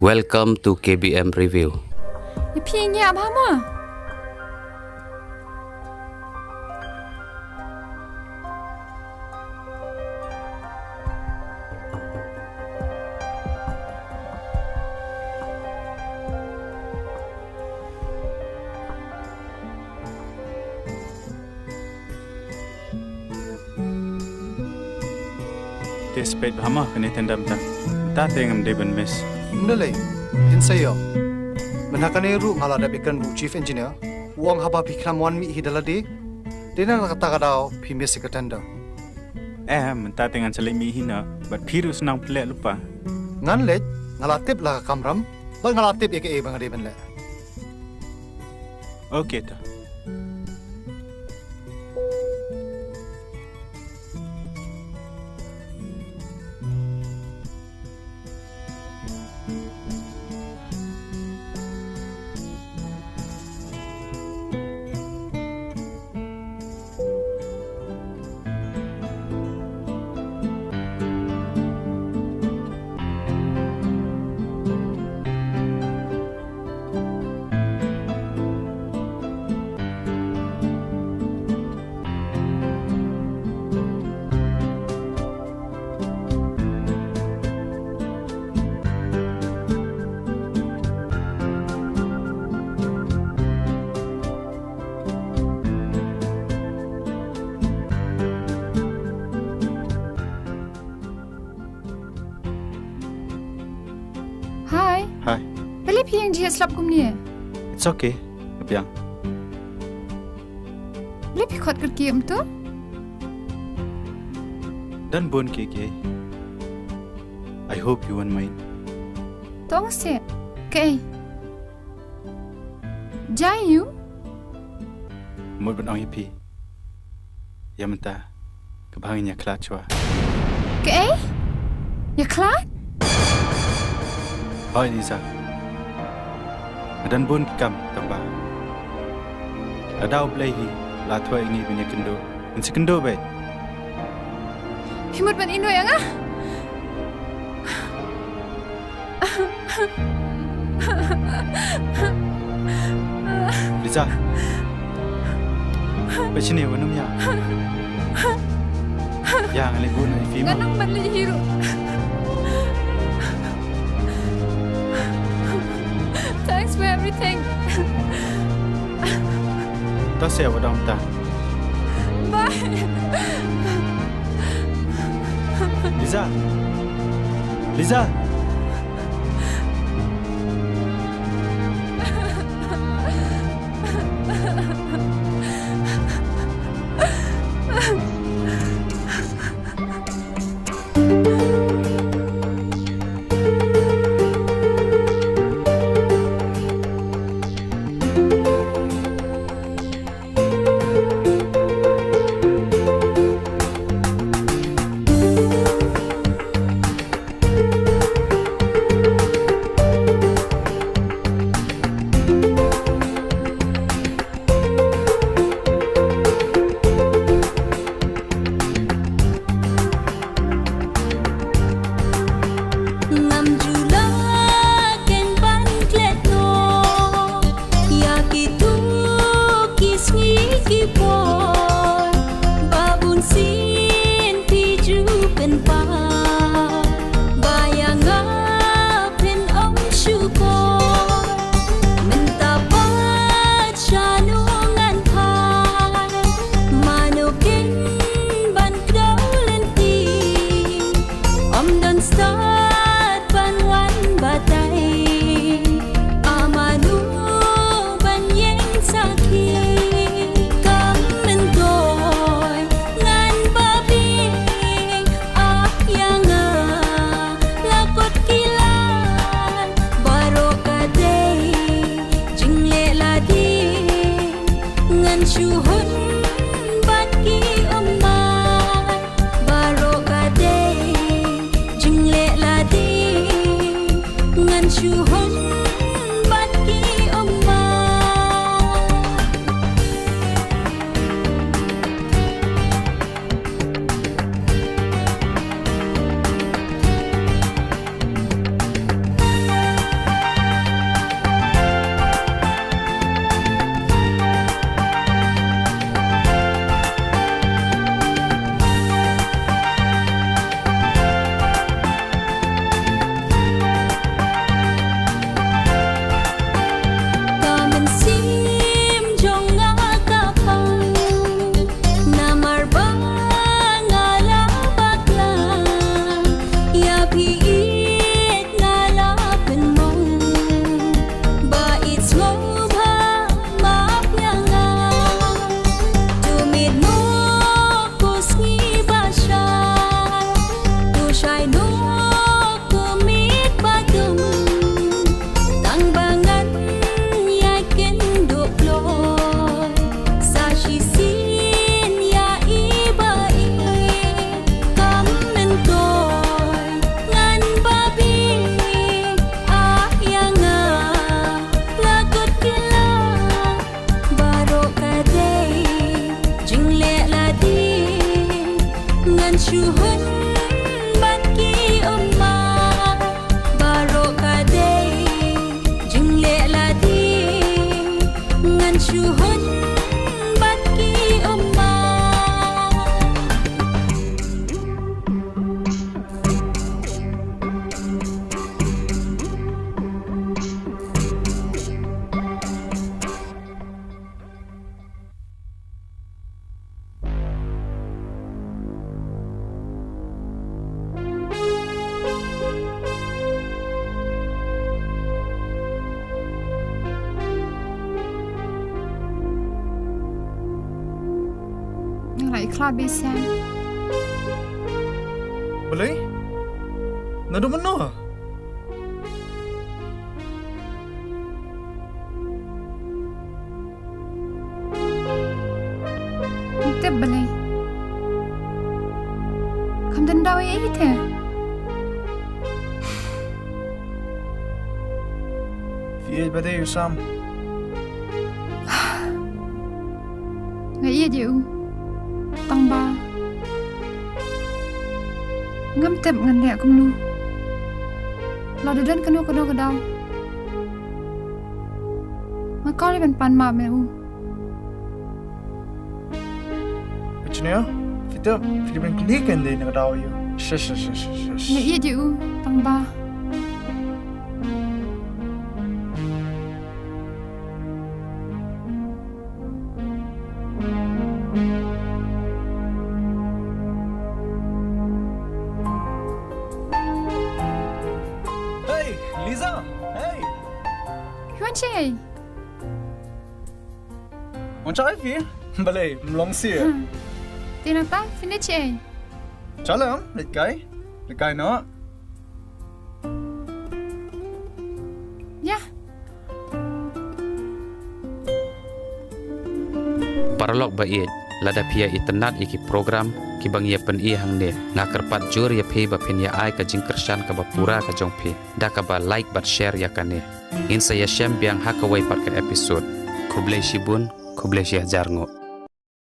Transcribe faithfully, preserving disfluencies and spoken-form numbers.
Welcome to K B M Review. Ïa phi ngi ap ha mo. Te spet bha ma kane tender mynta. Ta te ngam dei ban miss. Ym dei lei, phin sa ïoh. Mynta kane ruh nga la dep ïakren bad u chief engineer. U ong haba phi khlem wan mih hi da lade, te na kata ka daw phi miss ïa ka tender. Eh, mynta te ngan sa leit mih hi na, bad phi ruh sdang phi leit lypa. Ngan leit, nga la tip la ka kamram, bad nga la tip ïa kaei ba nga dei ban leh. Okay ta. Hi. Hi. Balei phi ïeng jhieh slap kumne? It's okay. Ka biang. Balei phi khot kyrkieh kumto? Don bun kiei kiei. I hope you won't mind. To ong seh. Kaei? Jai ïa u? Mut ban ong ïa phi. Ïa mynta ka bha ngin ïakhlad shuwa. Kaei? Ïakhlad? Hooid Liza. Nga don bun ki kam tang ba lada U Blei hi u la thoh ïa ngi ban ïakynduh, ngin sa kynduh beit. Phi mut ban ïehnoh ïa nga? Liza. Peit shane, wat nym ïa. Ïa, ngan leit bud noh ïa phi mo. Ngan ym ban leit hi ruh. Thanks for everything. To seh, wat ong ta. Bye. Liza. Liza. Ngam ju lah ken ban klet noh ïa kito ki sngi ki por ba bun sien phi ju pynpaw, ba ïa nga phin ym shu por. Mynta pat shano ngan phai, mano ken ban kdew lynti. Ym don stad ban wan batai, a mano ban ïeng sakhi. Kam myntoi ngan babe, ah ïa nga la kot ki lai, baroh ka dei jingleh lade. Ngan shu hun bad ki ummat, baroh ka dei jingleh lade. Ngan shu hun bad ki ummat. Khlad beit shen. Balei? Naduh mynno? Ym tip balei. Kham don daw ei ei te. Phi ïeit ba dei u Sam? Nga ïeit ïa u. Tang ba ngam tip ngan leh kumno. Lada don kano kano ka daw, nga kwah ban pan map ïa u. Junior, phi tip, phi dei ban kylli kane na ka daw ïa u. Shish, shish, shish, shish, shish. Nga ïeit ïa u, tang ba. Hey, Lisa, hey. Phi wan shaei? Wan shaei phi? Balei, ym long shuh. Hmm. Te nangta phin leit shaei? Sha lem, leit kai. Leit kai noh. Ïa. Paralok ba ïeit, lada phi ïa itynnad ïa ki program kiba ngi ïa pyni hangne, nga kyrpad jur ïa phi ba phin ïa ai ka jingkyrshan kaba pura ka jong phi da kaba like bad share ïa kane. Ngin sa ïashem biang ha kawei pat ka episode. Khublei shibun, khublei shihajar nguh.